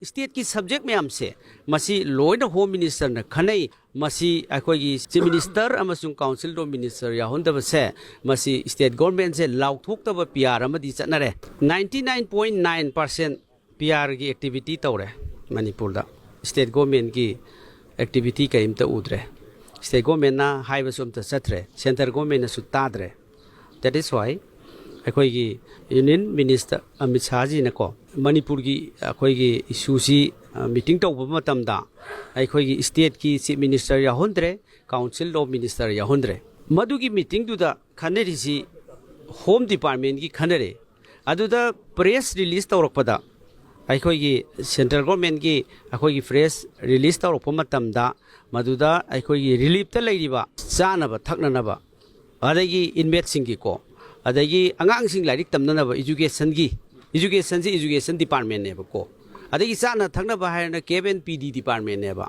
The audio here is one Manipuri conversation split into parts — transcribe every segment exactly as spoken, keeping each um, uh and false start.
ꯁ꯭ꯇꯦꯠꯀꯤ ꯁꯕꯖꯦꯛ ꯃꯌꯥꯝꯁꯦ, ꯃꯁꯤ ꯂꯣꯏꯅ ꯍꯣꯝ ꯃꯤꯅꯤꯁꯇꯔꯅ ꯈꯟꯅꯩ꯫ ꯃꯁꯤ ꯑꯩꯈꯣꯏꯒꯤ ꯆꯤꯐ ꯃꯤꯅꯤꯁꯇꯔ ꯑꯃꯁꯨꯡ ꯀꯥꯎꯟꯁꯤꯜ ꯑꯣꯐ ꯃꯤꯅꯤꯁꯇꯔ ꯌꯥꯎꯍꯟꯗꯕꯁꯦ, ꯃꯁꯤ ꯁ꯭ꯇꯦꯠ ꯒꯣꯔꯃꯦꯟꯁꯦ ꯂꯥꯎꯊꯣꯛꯇꯕ ꯄꯤ ꯑꯥꯔ ꯑꯃꯗꯤ ꯆꯠꯅꯔꯦ꯫ Ninety nine point nine percent P ꯑꯥꯔꯒꯤ ꯑꯦꯛꯇꯤꯚꯤꯇꯤ ꯇꯧꯔꯦ ꯃꯅꯤꯄꯨꯔꯗ꯫ ꯁ꯭ꯇꯦꯠ ꯒꯣꯔꯃꯦꯟꯒꯤ ꯑꯦꯛꯇꯤꯚꯤꯇꯤ ꯀꯔꯤꯝꯇ ꯎꯗ꯭ꯔꯦ꯫ ꯁ꯭ꯇꯦꯠ ꯒꯣꯔꯃꯦꯟꯅ ꯍꯥꯏꯕꯁꯨ ꯑꯝꯇ ꯆꯠꯇ꯭ꯔꯦ, ꯁꯦꯟꯇ꯭ꯔꯦꯜ ꯒꯣꯔꯃꯦꯟꯅꯁꯨ ꯇꯥꯗ꯭ꯔꯦ꯫ That is why ꯑꯩꯈꯣꯏꯒꯤ ꯌꯨꯅꯤꯌꯟ ꯃꯤꯅꯤꯁꯇꯔ ꯑꯃꯤꯠ ꯁꯥꯍꯖꯤꯅꯀꯣ, ꯃꯅꯤꯄꯨꯔꯒꯤ ꯑꯩꯈꯣꯏꯒꯤ ꯏꯁꯨꯁꯤ, ꯑ, ꯃꯤꯇꯤꯡ ꯇꯧꯕ ꯃꯇꯝꯗ ꯑꯩꯈꯣꯏꯒꯤ ꯁ꯭ꯇꯦꯠꯀꯤ ꯆꯤꯐ ꯃꯤꯅꯤꯁꯇꯔ ꯌꯥꯎꯍꯟꯗ꯭ꯔꯦ, ꯀꯥꯎꯟꯁꯤꯜ ꯑꯣꯐ ꯃꯤꯅꯤꯁꯇꯔ ꯌꯥꯎꯍꯟꯗ꯭ꯔꯦ꯫ ꯃꯗꯨꯒꯤ ꯃꯤꯇꯤꯡꯗꯨꯗ ꯈꯟꯅꯔꯤꯁꯤ ꯍꯣꯝ ꯗꯤꯄꯥꯔꯠꯃꯦꯟꯒꯤ ꯈꯟꯅꯔꯦ꯫ ꯑꯗꯨꯗ ꯄ꯭ꯔꯦꯁ ꯔꯤꯂꯤꯁ ꯇꯧꯔꯛꯄꯗ, ꯑꯩꯈꯣꯏꯒꯤ ꯁꯦꯟꯇ꯭ꯔꯦꯜ ꯒꯣꯔꯃꯦꯟꯒꯤ ꯑꯩꯈꯣꯏꯒꯤ ꯄ꯭ꯔꯦꯁ ꯔꯤꯂꯤꯁ ꯇꯧꯔꯛꯄ ꯃꯇꯝꯗ, ꯃꯗꯨꯗ ꯑꯩꯈꯣꯏꯒꯤ ꯔꯤꯂꯤꯞꯇ ꯂꯩꯔꯤꯕ ꯆꯥꯅꯕ ꯊꯛꯅꯅꯕ, ꯑꯗꯒꯤ ꯏꯟꯃꯦꯠꯁꯤꯡꯒꯤꯀꯣ, ꯑꯗꯒꯤ ꯑꯉꯥꯡꯁꯤꯡ ꯂꯥꯏꯔꯤꯛ ꯇꯝꯅꯅꯕ ꯏꯖꯨꯀꯦꯁꯟꯒꯤ, ꯏꯖꯨꯀꯦꯁꯟꯁꯤ ꯏꯖꯨꯀꯦꯁꯟ ꯗꯤꯄꯥꯔꯠꯃꯦꯟꯅꯦꯕꯀꯣ, ꯑꯗꯒꯤ ꯆꯥꯅ ꯊꯛꯅꯕ ꯍꯥꯏꯔꯅ ꯀꯦꯞ ꯑꯦꯟ ꯄꯤ ꯗꯤ ꯗꯤꯄꯥꯔꯠꯃꯦꯟꯅꯦꯕ,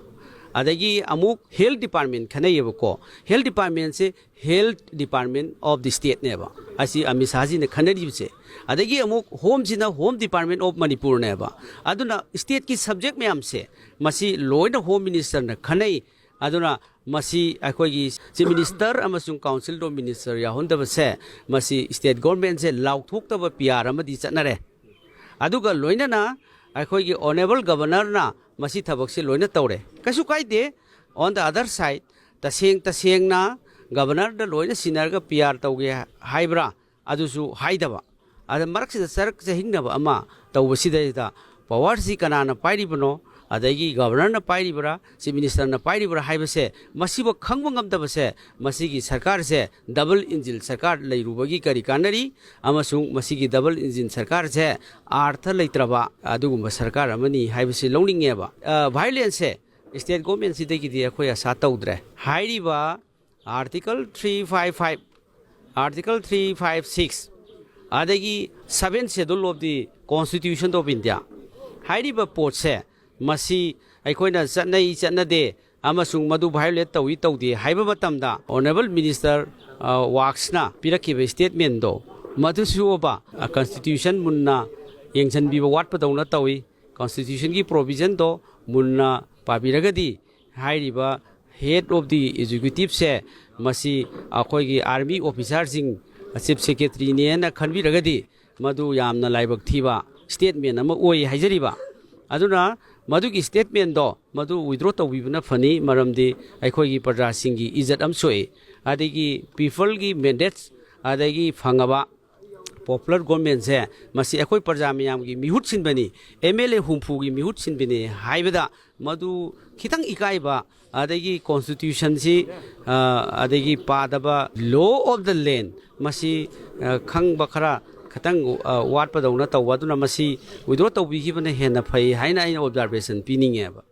ꯑꯗꯒꯤ ꯑꯃꯨꯛ ꯍꯦꯜꯊ ꯗꯤꯄꯥꯔꯠꯃꯦꯟ ꯈꯟꯅꯩꯌꯦꯕꯀꯣ꯫ ꯍꯦꯜꯊ ꯗꯤꯄꯥꯔꯠꯃꯦꯟꯁꯦ ꯍꯦꯜꯊ ꯗꯤꯄꯥꯔꯠꯃꯦꯟ ꯑꯣꯐ ꯗꯤ ꯁ꯭ꯇꯦꯠꯅꯦꯕ꯫ ꯑꯁꯤ ꯑꯃꯤꯠ ꯁꯥꯍꯖꯤꯅ ꯈꯟꯅꯔꯤꯕꯁꯦ꯫ ꯑꯗꯒꯤ ꯑꯃꯨꯛ ꯍꯣꯝꯁꯤꯅ ꯍꯣꯝ ꯗꯤꯄꯥꯔꯠꯃꯦꯟ ꯑꯣꯐ ꯃꯅꯤꯄꯨꯔꯅꯦꯕ꯫ ꯑꯗꯨꯅ ꯁ꯭ꯇꯦꯠꯀꯤ ꯁꯕꯖꯦꯛ ꯃꯌꯥꯝꯁꯦ, ꯃꯁꯤ ꯂꯣꯏꯅ ꯍꯣꯝ ꯃꯤꯅꯤꯁꯇꯔꯅ ꯈꯟꯅꯩ꯫ ꯑꯗꯨꯅ ꯃꯁꯤ ꯑꯩꯈꯣꯏꯒꯤ ꯆꯤꯐ ꯃꯤꯅꯤꯁꯇꯔ ꯑꯃꯁꯨꯡ ꯀꯥꯎꯟꯁꯤꯜ ꯑꯣꯐ ꯃꯤꯅꯤꯁꯇꯔ ꯌꯥꯎꯍꯟꯗꯕꯁꯦ, ꯃꯁꯤ ꯁ꯭ꯇꯦꯠ ꯒꯣꯔꯃꯦꯟꯁꯦ ꯂꯥꯎꯊꯣꯛꯇꯕ ꯄꯤ ꯑꯥꯔ ꯑꯃꯗꯤ ꯆꯠꯅꯔꯦ꯫ ꯑꯗꯨꯒ ꯂꯣꯏꯅꯅ ꯑꯩꯈꯣꯏꯒꯤ ꯑꯣꯅꯔꯦꯕꯜ ꯒꯕꯔꯅꯔꯅ ꯃꯁꯤ ꯊꯕꯛꯁꯦ ꯂꯣꯏꯅ ꯇꯧꯔꯦ꯫ ꯀꯩꯁꯨ ꯀꯥꯏꯗꯦ꯫ On the other side, ꯇꯁꯦꯡ ꯇꯁꯦꯡꯅ ꯒꯕꯔꯅꯔꯗ ꯂꯣꯏꯅ ꯁꯤꯟꯅꯔꯒ ꯄꯤ ꯑꯥꯔ ꯇꯧꯒꯦ ꯍꯥꯏꯕ꯭ꯔꯥ? ꯑꯗꯨꯁꯨ ꯍꯥꯏꯗꯕ꯫ ꯑꯗ ꯃꯔꯛꯁꯤꯗ ꯆꯔꯛ ꯆꯍꯤꯡꯅꯕ ꯑꯃ ꯇꯧꯕꯁꯤꯗꯩꯗ ꯄꯋꯥꯔꯁꯤ ꯀꯅꯥꯅ ꯄꯥꯏꯔꯤꯕꯅꯣ, ꯑꯗꯒꯤ ꯒꯕꯔꯅꯔꯅ ꯄꯥꯏꯔꯤꯕ꯭ꯔꯥ, ꯆꯤꯐ ꯃꯤꯅꯤꯁꯇꯔꯅ ꯄꯥꯏꯔꯤꯕ꯭ꯔꯥ ꯍꯥꯏꯕꯁꯦ, ꯃꯁꯤꯕꯨ ꯈꯪꯕ ꯉꯝꯗꯕꯁꯦ, ꯃꯁꯤꯒꯤ ꯁꯔꯀꯥꯔꯁꯦ ꯗꯕꯜ ꯏꯟꯖꯤꯟ ꯁꯔꯀꯥꯔ ꯂꯩꯔꯨꯕꯒꯤ ꯀꯔꯤ ꯀꯥꯟꯅꯔꯤ? ꯑꯃꯁꯨꯡ ꯃꯁꯤꯒꯤ ꯗꯕꯜ ꯏꯟꯖꯤꯟ ꯁꯔꯀꯥꯔꯁꯦ ꯑꯥꯔꯊ ꯂꯩꯇ꯭ꯔꯕ ꯑꯗꯨꯒꯨꯝꯕ ꯁꯔꯀꯥꯔ ꯑꯃꯅꯤ ꯍꯥꯏꯕꯁꯤ ꯂꯧꯅꯤꯡꯉꯦꯕ꯫ ꯑ, ꯚꯥꯏꯑꯣꯂꯦꯟꯁꯁꯦ ꯁ꯭ꯇꯦꯠ ꯒꯣꯔꯃꯦꯟꯁꯤꯗꯒꯤꯗꯤ ꯑꯩꯈꯣꯏ ꯑꯁꯥ ꯇꯧꯗ꯭ꯔꯦ꯫ ꯍꯥꯏꯔꯤꯕ Article three five five, Article three five six, ꯑꯗꯒꯤ Seventh Schedule of the Constitution of India ꯍꯥꯏꯔꯤꯕ ꯄꯣꯠꯁꯦ, ꯃꯁꯤ ꯑꯩꯈꯣꯏꯅ ꯆꯠꯅꯩ ꯆꯠꯅꯗꯦ ꯑꯃꯁꯨꯡ ꯃꯗꯨ ꯚꯥꯏꯑꯣꯂꯦꯠ ꯇꯧꯏ ꯇꯧꯗꯦ ꯍꯥꯏꯕ ꯃꯇꯝꯗ, ꯑꯣꯅꯔꯦꯕꯜ ꯃꯤꯅꯤꯁꯇꯔ, ꯑ, ꯋꯥꯛꯁꯅ ꯄꯤꯔꯛꯈꯤꯕ ꯁ꯭ꯇꯦꯠꯃꯦꯟꯗꯣ, ꯃꯗꯨꯁꯨ ꯑꯣꯕ, ꯑ, ꯀꯟꯁꯇꯤꯇ꯭ꯌꯨꯁꯟ ꯃꯨꯟꯅ ꯌꯦꯡꯁꯤꯟꯕꯤꯕ ꯋꯥꯠꯄꯗꯧꯅ ꯇꯧꯏ꯫ ꯀꯣꯟꯁꯇꯤꯇ꯭ꯌꯨꯁꯟꯒꯤ ꯄ꯭ꯔꯣꯚꯤꯖꯟꯗꯣ ꯃꯨꯟꯅ ꯄꯥꯕꯤꯔꯒꯗꯤ ꯍꯥꯏꯔꯤꯕ head of the executive ꯁꯦ ꯃꯁꯤ ꯑꯩꯈꯣꯏꯒꯤ ꯑꯥꯔꯃꯤ ꯑꯣꯐꯤꯁꯥꯔꯁꯤꯡ, ꯆꯤꯐ ꯁꯦꯀ꯭ꯔꯦꯇꯔꯤꯅꯦꯅ ꯈꯟꯕꯤꯔꯒꯗꯤ ꯃꯗꯨ ꯌꯥꯝꯅ ꯂꯥꯏꯕꯛ ꯊꯤꯕ ꯁ꯭ꯇꯦꯠꯃꯦꯟ ꯑꯃ ꯑꯣꯏ ꯍꯥꯏꯖꯔꯤꯕ꯫ ꯑꯗꯨꯅ ꯃꯗꯨꯒꯤ ꯁ꯭ꯇꯦꯠꯃꯦꯟꯗꯣ ꯃꯗꯨ ꯋꯤꯗ꯭ꯔꯣ ꯇꯧꯕꯤꯕꯅ ꯐꯅꯤ, ꯃꯔꯝꯗꯤ ꯑꯩꯈꯣꯏꯒꯤ ꯄ꯭ꯔꯖꯥꯁꯤꯡꯒꯤ ꯏꯖꯠ ꯑꯃ ꯁꯣꯛꯏ꯫ ꯑꯗꯒꯤ ꯄꯤꯄꯜꯒꯤ ꯃꯦꯟꯗꯦꯠꯁ ꯑꯗꯒꯤ ꯐꯪꯉꯕ ꯄꯣꯄꯨꯂꯔ ꯒꯣꯔꯃꯦꯟꯁꯦ ꯃꯁꯤ ꯑꯩꯈꯣꯏ ꯄ꯭ꯔꯖꯥ ꯃꯌꯥꯝꯒꯤ ꯃꯤꯍꯨꯠ ꯁꯤꯟꯕꯅꯤ, ꯑꯦꯝ ꯑꯦꯜ ꯑꯦ ꯍꯨꯝꯐꯨꯒꯤ ꯃꯤꯍꯨꯠ ꯁꯤꯟꯕꯅꯤ ꯍꯥꯏꯕꯗ ꯃꯗꯨ ꯈꯤꯇꯪ ꯏꯀꯥꯏꯕ, ꯑꯗꯒꯤ ꯀꯣꯟꯁꯇꯤꯇ꯭ꯌꯨꯁꯟꯁꯤ, ꯑ, ꯑꯗꯒꯤ ꯄꯥꯗꯕ, law of the land ꯃꯁꯤ, ꯑ, ꯈꯪꯕ ꯈꯔ ꯈꯤꯇꯪ, ꯑ, ꯋꯥꯠꯄꯗꯧꯅ ꯇꯧꯕ꯫ ꯑꯗꯨꯅ ꯃꯁꯤ ꯋꯤꯗ꯭ꯔꯣ ꯇꯧꯕꯤꯈꯤꯕꯅ ꯍꯦꯟꯅ ꯐꯩ ꯍꯥꯏꯅ ꯑꯩꯅ ꯑꯣꯕꯖꯥꯔꯕꯦꯁꯟ ꯄꯤꯅꯤꯡꯉꯦꯕ꯫